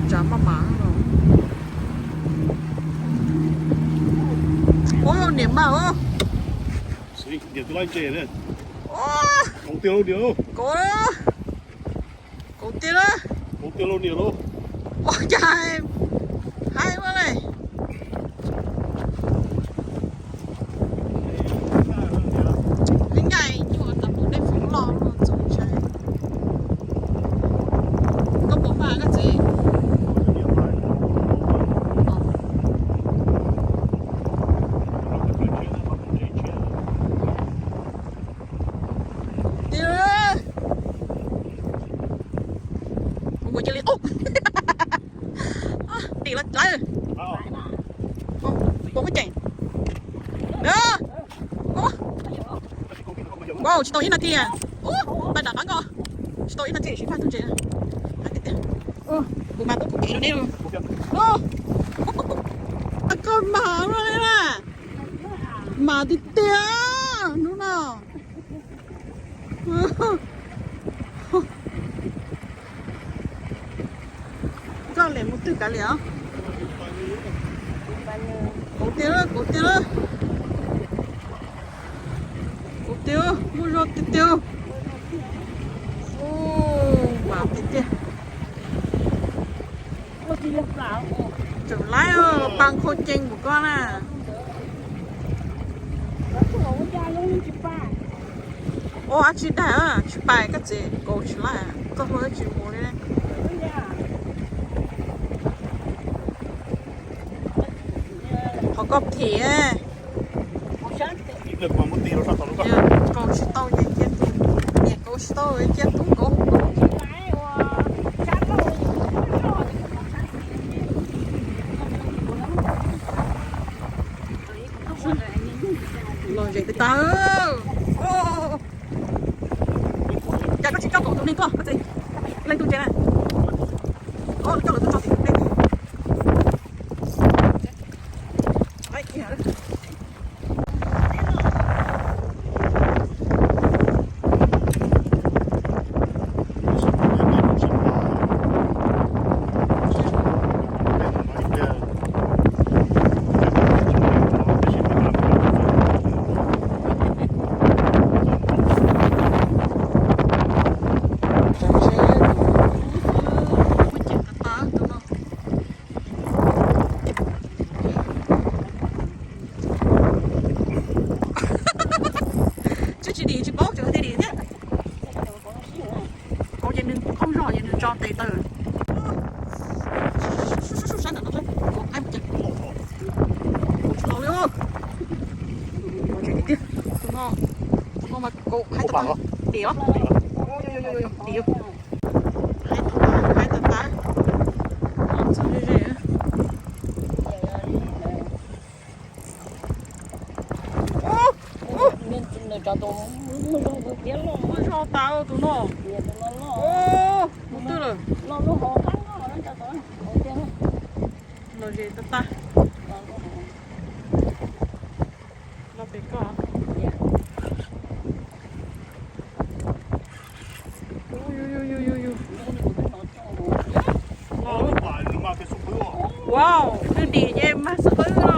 Tsav maj mam no. Ub, niam maj os. Kauv tiag, kauv tiag lawm. Ua cas haib ua le. Li nkaus nyuam tau mus dej foob los txog ntshai. Koj puas maj koj txiv? Tiag, mus cia li ub. Tim lawv lawv. Ua koj ceem. Wow, tsis tau ib nas this. Ub, pais nram qab nkoj. Tsis tau ib nas this siv faj tug ntses. Kuv mas tub kuv cev rau nej. Koj mas ua li na. Mas tiag tiag hnub no. Koj liam mus twg kav liam os. Kauv tiag lawm, kauv tiag lawm. Kauv tiag, muaj zog tiag tiag. Ub, mas tiag tiag. Tseem laib, pa khau cees mus koj na. Ua dab tsi dag, tsis pais koj txiv, kauv tsis laib, koj hlua tsis mus li. Qhov koj thim, kauv tsis tau ces cia tub, niam kauv tsis tau cia tub kauv. Los zem tag tag. Cas koj tsis coj kauv tus neeg koj, koj txiv, leej twg ntse na. Coj lawv tuaj tso tim ntej. Twb tsis dim tsis paub tseem tias dim thiab. Kauv ces nws qoob zog ces nws tso tes taw. Sab ntawm no, kauv haib mus cas. Kauv tsis laus li. Tus no, tus no mas kauv haib tag tag. Dim os. Dim os. Haib tag tag, haib tag tag. Txog ze ze. Muaj zog tas tus no. Mus twg lawm? Los ze tag tag. Los pem koj. Wow, nws dim ces mag xub qwb no.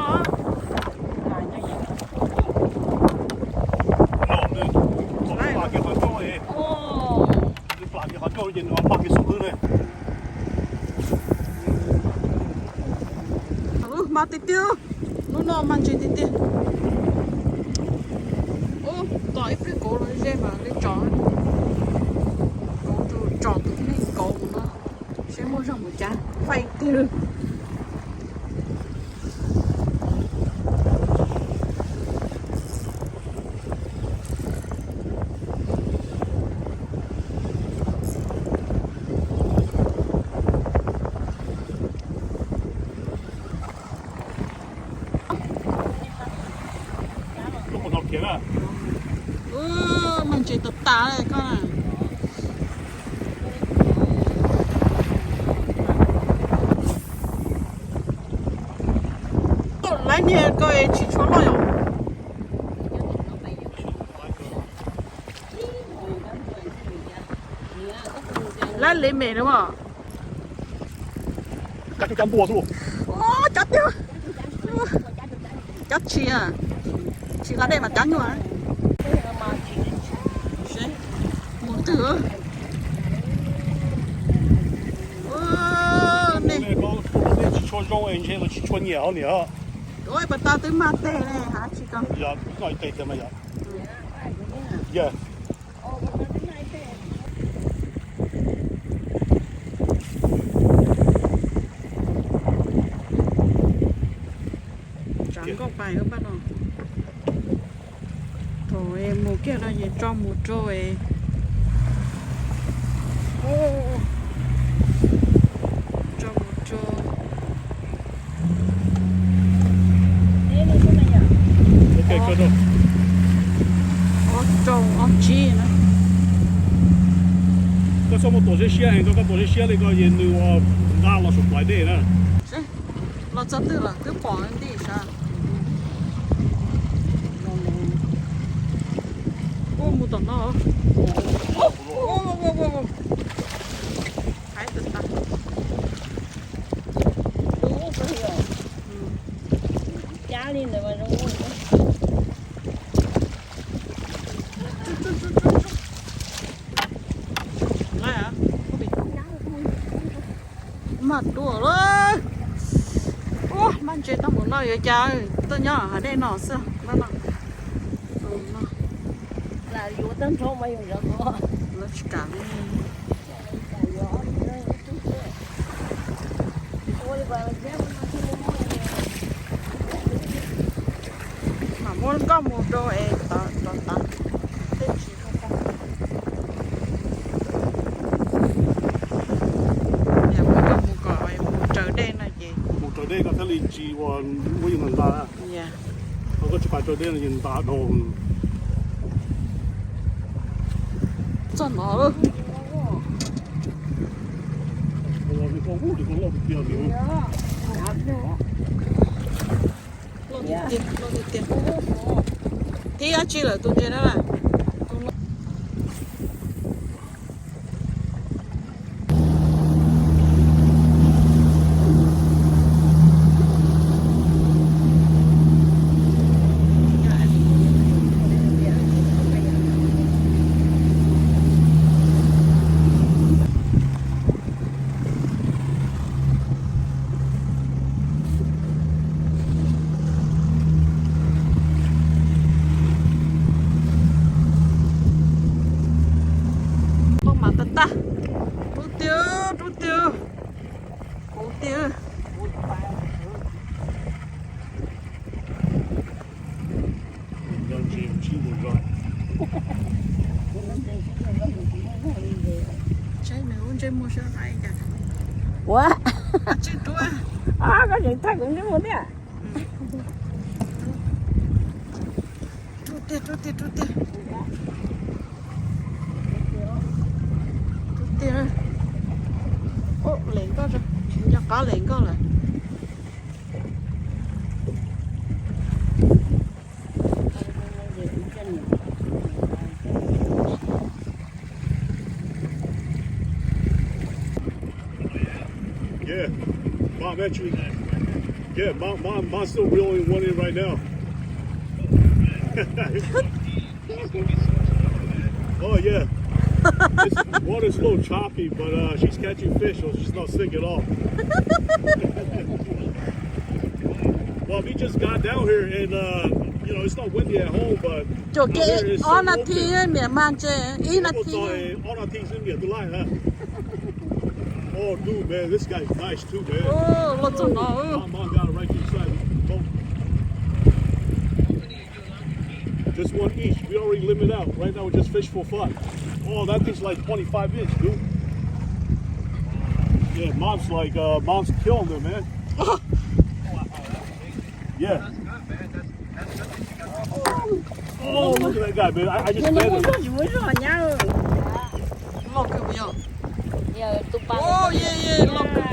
Mag tiag tiag, lub no mag ntses tiag tiag. Ub, tos ib pliag kauv los ze mas li tso. Kauv tus tso tus neeg kauv no, seb muaj zog mus cas, faib tiag. Mag ntses tas tas koj na. Lawv niag ko tsis tshua loj yom. Lab li me na mas. Cov npua xwb. Ua, cov tiag. Cov tshis, tshis hla dej mas cov nyuaj. Mus twg? Nej tsis tshua zoo es ntshe los tsis tshua nyiam hauv niam. Ua pas tas twb maj teg ne, hab tsis tau. Yog, ib teg thiab mas yog. Yog. Tsav nkauj pais pab no. Thaum mus kiag no ces tso mus rau, tso mus rau ob rau ob tsib na. Koj txhob mus tuam siab siab, koj, koj tuam siab siab li ko ces nws ua nqa los saum plawv dej na. Los txog twg lawm twb pom nti sav. Ua mus tom no. Hais tas tas. Maj dua lawm. Ua, maj ntse tau npaum no yuav cas, tuaj nyob hav dej no xwb. Lawv tsis kam li. Mam muab nkoj mus rau es tod tod. Niam muab nkoj mus kom mus raws dej no ces. Mus raws dej koj thiaj li tsis ua, ua yus nta nta. Koj tsis pais raws dej no yus nta dhau. Txog no. Loj tiag tiag, loj tiag tiag. Thib dab tsi lawm tus ntses na? Poj mas tag tag. Rub tiag, rub tiag. Kuv tiag. Ua, koj tseem thaij kuv ntsej muag thiab. Rub tiag, rub tiag, rub tiag. Rub tiag. Lem nkoj, nco qab lem nkoj lawm. Yeah, mom, actually, yeah, mom, mom, mom's still reeling one in right now. Oh yeah, this water's a little choppy, but uh, she's catching fish, so she's not sick at all. Well, we just got down here, and uh, you know, it's not windy at home, but Caum kev ob nas this niam mas ntses ib nas this. Ob nas this xwb niam twb laij na. Oh, dude, man, this guy's nice too, man. Los txog no. Mom, mom got it right here beside the boat. Just one each. We already limit out. Right now, we just fish for fun. Oh, that thing's like twenty-five inch, dude. Yeah, mom's like, uh, mom's killing them, man. Yeah. Oh, look at that guy, man. I, I just fed him. Loj kawg puas yog? Tus pas. Oh, yeah, yeah, loj kawg.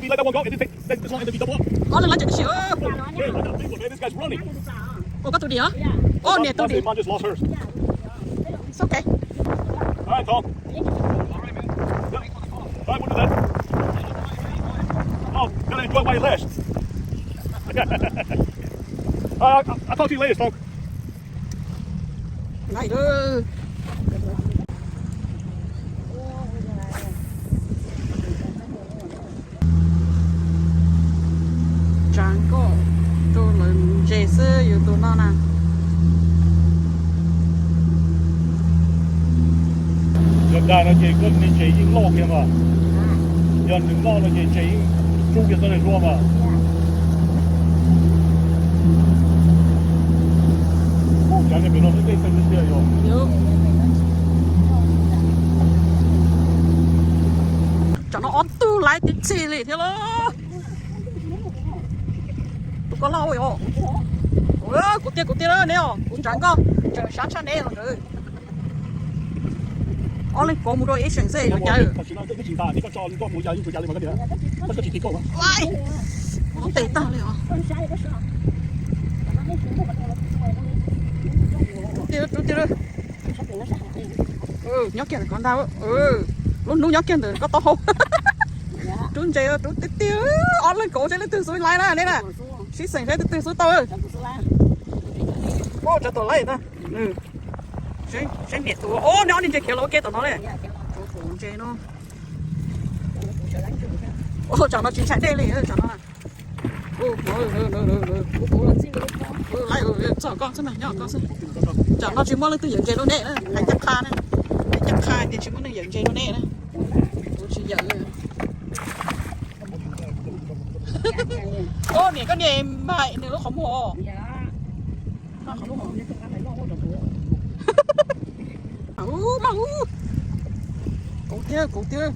We let that one go and then take, take this one and then you double up. Ob leeg lawv tseem tab sis. Hey, I got a big one, man. This guy's running. Ua koj tus dim os. Ua niam tus dim. Mine just lost hers. It's okay. All right, Tom. All right, we'll do that. Oh, gotta enjoy while it lasts. Uh, I'll talk to you later, Tom. Tsav nkoj rau lawv nuv ntses xwb yus tus no na. Yog dag no ces koj niag ntses yeej loj kiag mas. Yog nws noj no ces ntses yeej tsub kiag txoj niag hlua mas. Ub, cov niag pem no twb dej xeeb tiag tiag yog. Tsam no ob tug laiv tib txhij li thiab lauj. Tus koj loj ua, kuv tiag kuv tiag ne os, kuv tsav nkoj tseem sab tshaj ne los. Ob leeg kauv mus rau ib seem xwb yuav cas. Ub, tes tag li os. Rub tiag, rub tiag. Nyob kiag ntawm ko ntag. Lub hnub nyob kiag ntawm ko taub hau. Rub ntses rub tiag tiag. Ob leeg kauv saib leej twg xub laiv na nej na. Sib xeem saib leej twg xub tau. Ub, tsov tom laiv na. Saib niam tus, o, neb ob niag ntses khiav los ua ke tom no ne. Kauv ntses no. Tsam no tsis ntshai dej li tsam no. Txog koj xwb mas nyob koj xwb. Tsam no tsis muaj leej twg yawm ntses rau nej na, hais caj qha na. Hais caj qha tias tsis muaj neeg yawm ntses rau nej na. Kuv tsis yawm li. Ub, niam koj niam mas nws lub qhov muag os. Mas ub, kauv tiag kauv tiag.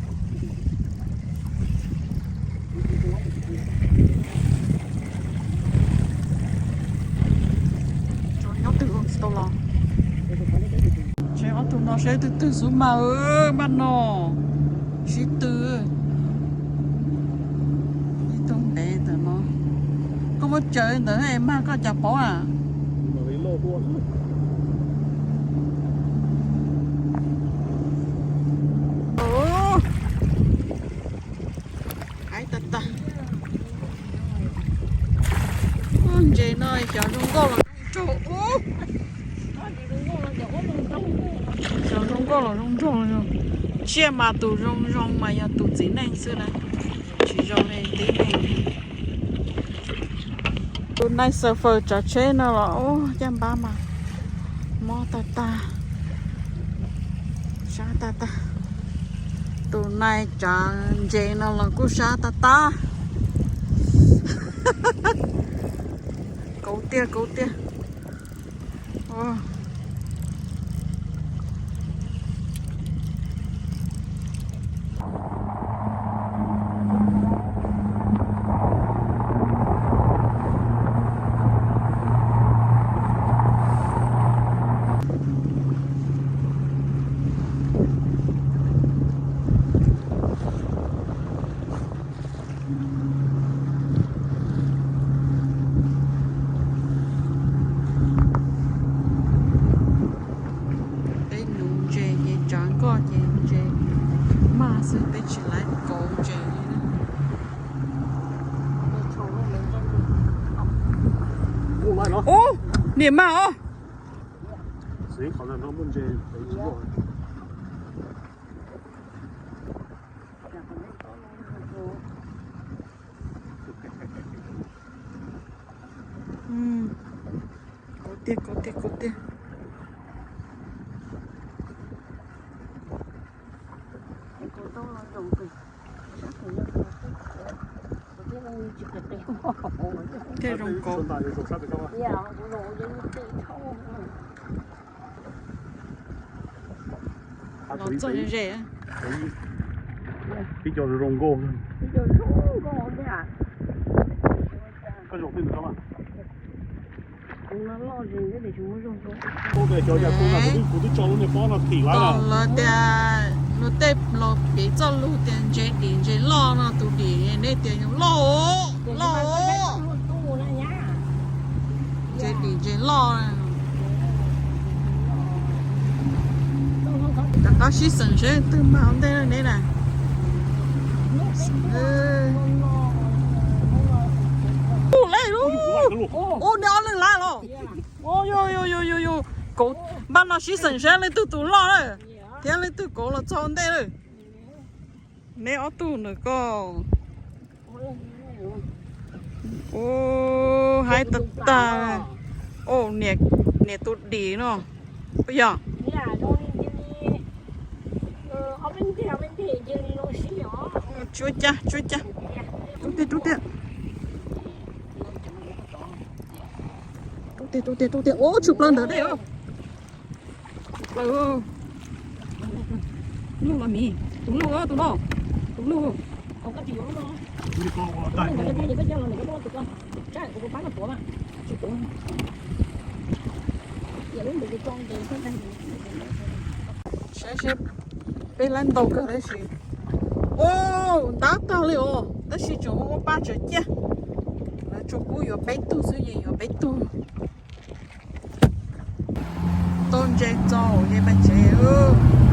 Nyob twg tsis tau los. Seb ob tug no seb twg twg xub mas, maj no sib tw. Ib tug ntev ntawm no. Koj muab tsaws ntawd mas koj cas paub a. Aiv tag tag. Ntses no xyov zoo nkauj los zoo nraug ub. Xyov zoo nkauj los zoo nraug. Tsiaj mas tus zoo zoo mas yog tus txiv neej xwb na, tsis zoo li tib neeg. Tus nais xaws faws tsav tsheb no los ub, caj npab mas mob tag tag, sab tag tag. Tus nais tsav ntses no los kuj sab tag tag. Kauv tiag kauv tiag. Peb nuv ntses ces tsav nkoj ces ntses maj xwb, peb tsis laiv kauv ntses li. Ub, niam maj os. Kauv tiag kauv tiag kauv tiag. Thiaj zoo kauv. Los txog ze ze. Ib co zoo nkauj. Koj zaum twg ntawd? Kuv twb tso lub niag pob no thim lawm. Lawv tias Tej los piv txoj lus tias ntses dim ntses loj no, tus dim nej tias loj, loj, ntses dim ntses loj. Rov qab sib xeem seb twg mas ua ntej ne na. Ub, neb ob leeg lawm los? Ub, yog, yog, yog, yog, yog, kauv, npaj no sib xeem seb leej twg tus loj na, thiab leej twg kauv los txog ua ntej lawm. Neb ob tug ntawm ko. Ub, haib tag tag. Ub, niam tus dim no. Puas yog? Tshuab cab, tshuab cab. Rub tiag, rub tiag. Rub tiag, rub tiag, rub tiag. Ub, tshwm plaws ntawm dej os. Tshwm plaws. Luj los miv, tus luj, tus no, tus luj. Saib seb peb laib ntau kawg tab sis. Ub, ntab tag li os, tab sis tseem ua paj tseem ciaj. Lawv tsuas pub yuav peb tug xwb, yeej yuav peb tug. Tau ntses txaus ces pais tsev.